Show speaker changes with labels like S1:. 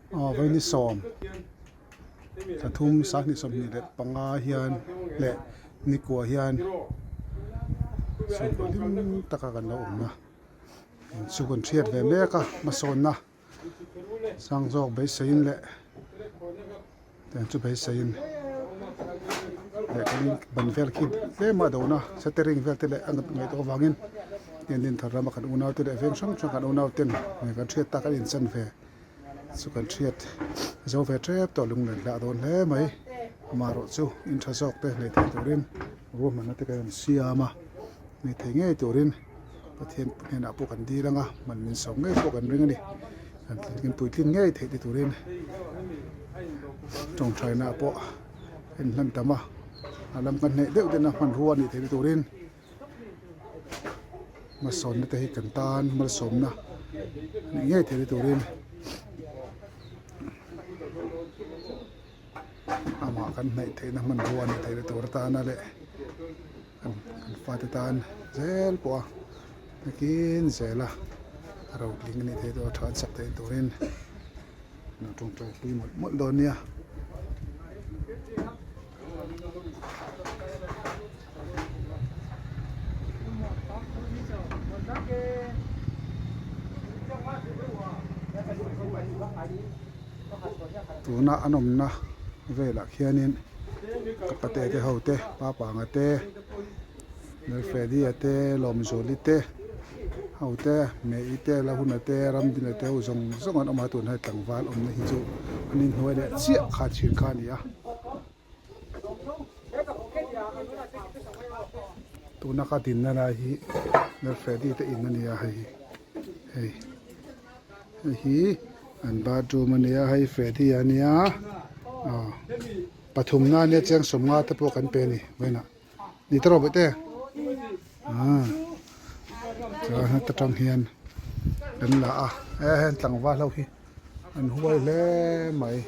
S1: Aw vaini sawm thla thum sanghnih 25 hian leh nikua hian chhungkaw hlim taka kan lo awm a chu kan hriat ve mek a hmasawnna sang zawk beiseiin leh tiang chu beiseiin leh kan ban vel khi tlem a dona satering vel te leh a ngaihtuah avangin heng dinthar lama kan unau te leh veng hrang hrang kan unau ten kan hriat tak an inchan ve chu kan hriat zo ve tep tawh lunglen hlah dawn hle mai amaherawh chu in tha zawk te nei thei turin ruahmanna te kan rawn siam a nei thei ngei turin Pathian hnenah pawh kan dil ang a man min sawm ngei pawh kan ring a ni kan puitlin ngei theih te turin tawngtaina pawh a inhlan tam a a lam kan hnaih deuh deuhna hmanrua a nih theih na turin hmasawnna te hi kan tan malsawmna nih ngei theih na turin amah kan hnaih theihna hmanrua a nih theih na tur atana leh kan fate tan zel pawh a nakin zel a rotling a nih theih tur a tha an sak theih turin an tawngtai pui mawlh mawlh dawn nia. Tuna an awmna velah khianin ka pate te ho te papanga te Lalfreddy-a te Lawmzuali te ho te May-i te Lahuna te Ramdina te ho zawng zawng an awm a tunah hian tlangval awmna hi chu an inhnuai leh chiah kha thin kha a ni a. Tuna ka dinna lai hi Lalfreddy te in a ni a hei hei hei hi an bathroom a ni a hei Freddy a nia aw pathumna a nia chiang sawmnga te pawh kan pe a ni vawiinah ni ta rawh bawihte ah chuan heta tang hian kan la a he heng tlangval ho hi an huai hle mai.